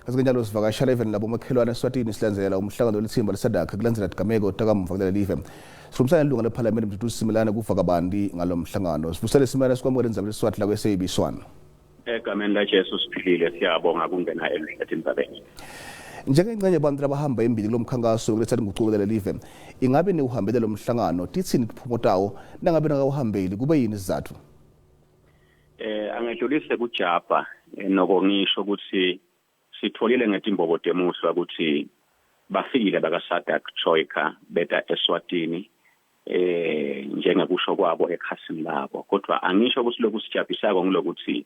Kanjalo sivakashela even labomakhelwane eSwatini silandzelela umhlangano welitsimba leSADC kulandzela tigameko takamuva kuleli live. Sikhulumisana nelunga lephalamende Mduduzi Simelane kuva kabanti ngalo mhlangano. Sivusele Simelane, sikwamukele endzabeni leSwati la kwe-SABC 1. Egameni laJesu siphilile, siyabonga kungena eluhlatindzabeni. Njengengcenye yabantu labahamba embili kulo mkhankaso wekuletsa tingucuko kuleli live, ingabe niwuhambele lo mhlangano? Titsini tiphumo tawo? Nangabe ningakawuhambeli, kube yini isizatfu? Angedlulise kujabha noko ngisho ukuthi sitfolile ngetimbobo temuhlwa ukuthi bafikile baka-SADC Troika beta eSwatini njengekusho kwabo ekhasini labo, kodwa angisho ukuthi lokusijabhisako ngilokuthi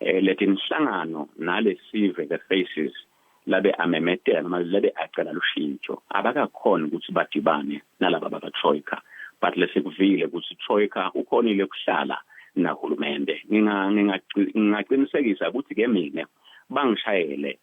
letinhlangano nalesive, the faces labe amemetela noma labe acela lushintsho, abakakhoni ukuthi badibane nalaba baka Troika, but lesikuvile ukuthi Troika ukhonile kuhlala nahulumende. Ngingaqinisekisa ukuthi ke mina bangishayele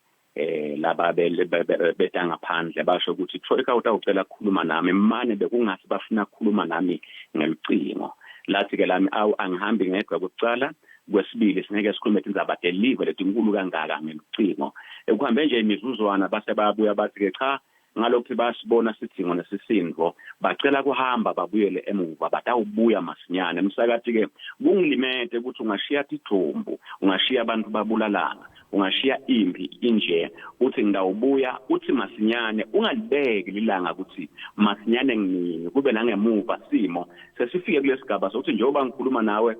laba beta ngaphandle, basho ukuthi Troika utawucela ukukhuluma nami, mane bekungathi bafuna ukukhuluma nami ngelucingo. Lathi ke lami, awu, angihambi ngedwa kucala, kwesibili singeke sikhulume tindzaba telive letinkulu kangaka ngelucingo. Ekuhambe nje imizuzwana base bayabuya, bathi ke cha, ngalokhu basibona sidzingo nesisindvo, bacela kuhamba babuyele emuva, batawubuya masinyane. Msakati ke kungilimete ukuthi ungashiya tidvumbu, ungashiya abantu babulalana, ungashiya impi inje, uthi ngitawubuya, uthi masinyane, ungalibeki lilanga ukuthi masinyane nginini, kube nangemuva simo sesifike kulesigaba sokuthi njengoba ngikhuluma nawe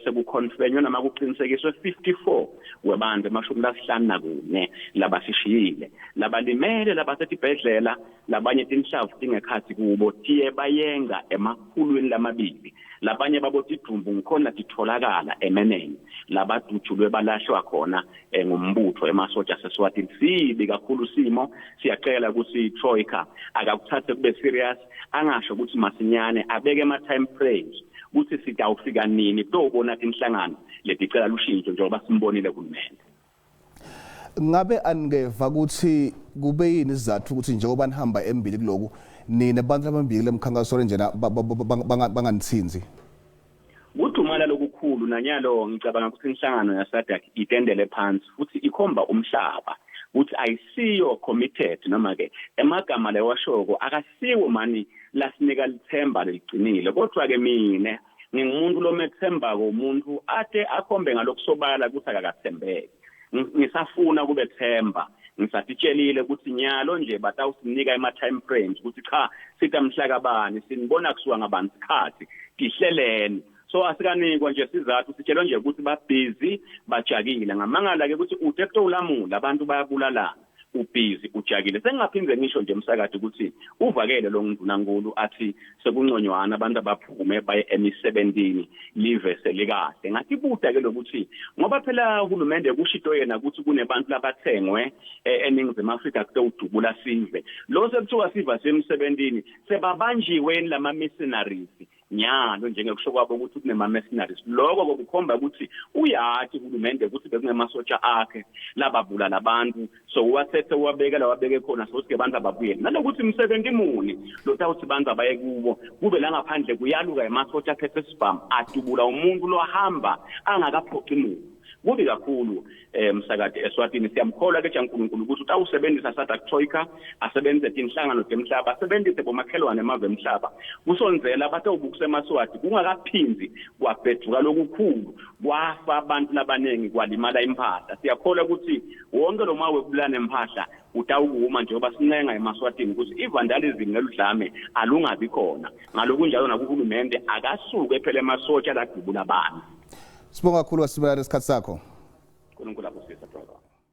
sekuconfirmwe noma kuqinisekiswe 54 webantu, 54 labasishiyile, labalimele, labasetibhedlela, labanye tinhlavu tingekhatsi kubo tiye bayenga 200, labanye babotidvumbu ngikhona titholakala emenene, labadutshulwe balahlwa khona ngumbutho emasotsha aseSwatini. Sibi kakhulu simo, siyacela ukuthi Troika akakuthathe kube serious, angasho ukuthi masinyane, abeke ama time frames ukuthi sitawufika nini kutobona tinhlangano leticela lushintsho njengoba simbonile hulumende. Ngabe aningeva ukuthi kube yini isizathu ukuthi njengoba nihamba embili kuloku, nina abantu abambili lemkhankaso njena banganithinzi? Kudumala lokukhulu nanyalo, ngicabanga ukuthi inhlangano yaSADC itendele phansi futhi ikhomba umhlaba ukuthi ayisiyo committed, noma ke emagama lewashoko akasiwo mani lasinika lithemba leligcinile. Kodwa ke mina ngingumuntu lomethembako umuntu ate akhombe ngalokusobala ukuthi akakathembeki. Ngisafuna kubethemba, ngisatitshelile ukuthi nyalo nje batawusinika ema-time frames ukuthi cha, sitamhlaka bani, sinibona kusuka ngabani sikhathi, tihleleni. So asikanikwa nje sizathu, sitshelwe nje ukuthi babhizi bajakile. Ngamangala ke ukuthi uthe kutowulamula abantu bayabulalana, ubhizi ujakile. Sengingaphinde ngisho nje umsakade ukuthi uvakele lo ndunankulu athi sekunconywana abantu abaphume baye emisebentini, live selikahle. Ngatibuta ke lokuthi ngoba phela uhulumende kushito yena ukuthi kunebantu labathengwe eNingizimu Afrika kutewudubula sive, lo sekuthiwa siva semsebentini, sebabanjiwe lama mercenaries nyalo njengekusho kwabo ukuthi kunema-mercenaries. Lokho kokukhomba ukuthi uyati uhulumende ukuthi bekunemasotsha akhe lababulala abantu, so uwathethe uwabeke la wabeke khona, so ke bantu ababuyele nalokuthi umsebenzi muni lotawuthi bantu abaye kubo, kube la ngaphandle kuyaluka emasotsha aphethe sibhamu adubula umuntu lohamba angakaphoci muntu. Kubi kakhulu msakade eSwatini. Siyamkholwa ke uNkulunkulu ukuthi utawusebenzisa SADC Troika, asebenzise tinhlangano temhlaba, asebenzise bomakhelwane emave emhlaba kusondzela batewubukisa emaSwati kungakaphindzi kwabheduka lokukhulu, kwafa abantu labaningi, kwalimala imphahla. Siyakholwa ukuthi wonke lo mawe kubulana imphahla utawukuma, njengoba sincenga emaSwatini ukuthi i-vandalism neludlame alungabi khona. Ngalokunjalo nakuhulumende akasuke phela emasotsha ladubula abantu. Sibonga kakhulu, Simelane, isikhathi sakho.